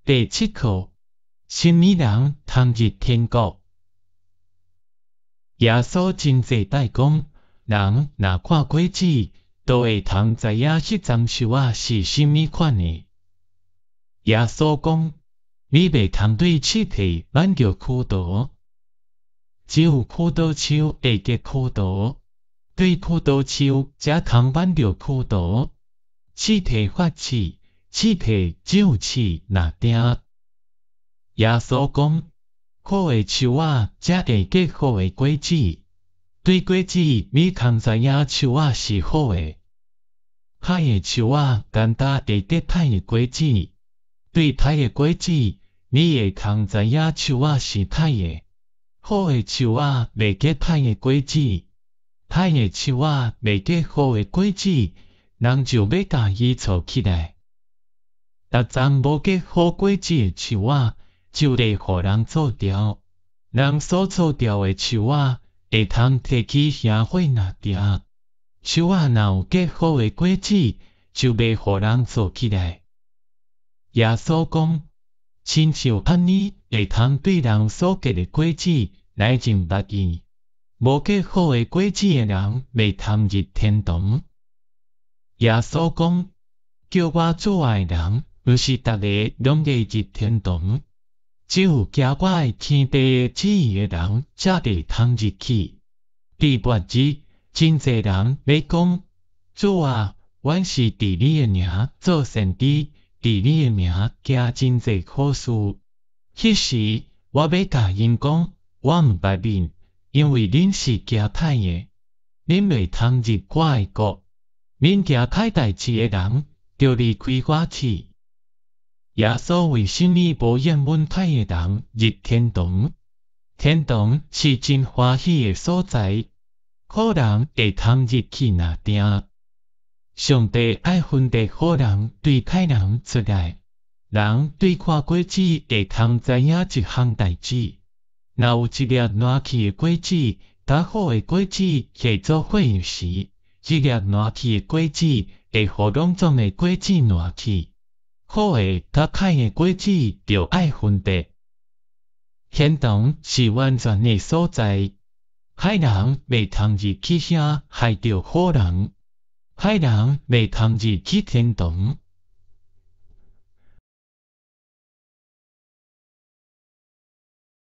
第七課，啥物人通入天國？耶穌真濟擺講，人若看果子，就會通知影彼叢樹仔是啥物款的。耶穌講，你袂通對刺提挽著苦桃，只有苦桃樹會結苦桃，對苦桃樹才通挽著苦桃。刺提發刺，刺提只有刺若定。耶穌講，好的樹仔才會結好的果子，對果子你通知影樹仔是好的。歹的樹仔干焦會結歹的果子，對歹的果子你會通知影樹仔是歹的。好的樹仔袂結歹的果子，歹的樹仔袂結好的果子，人就欲共伊鋤起來。逐叢無結好果子的樹仔，就會予人鑿掉。人所鑿掉的樹仔，會通提去燃火若定。樹仔若有結好的果子，就袂予人鑿起來。耶穌講，親像按呢，會通對人所結的果子來認捌伊。無結好的果子的人，袂通入天堂。耶穌講，叫我主啊的人，毋是逐个攏會入天堂，只有行我的天父的旨意的人，才會通入去。佇末日，真濟人欲講，主啊，阮是佇你的名做先知，佇你的名行真濟好事。彼時，我欲共𪜶講，我毋捌恁，因為恁是行歹的，恁袂通入我的國。恁行歹代誌的人，著離開我去。耶穌為啥物無應允歹的人入天堂？天堂是真歡喜的所在，好人會通入去若定。上帝愛分別好人對歹人出來，人對看果子會通知影一項代誌。若有一粒爛去的果子，佮好的果子合做伙時，彼粒爛去的果子會予攏總的果子爛去。好的佮歹的果子著愛分別。天堂是完全的所在，歹人袂通入去遐害著好人，歹人袂通入去天堂。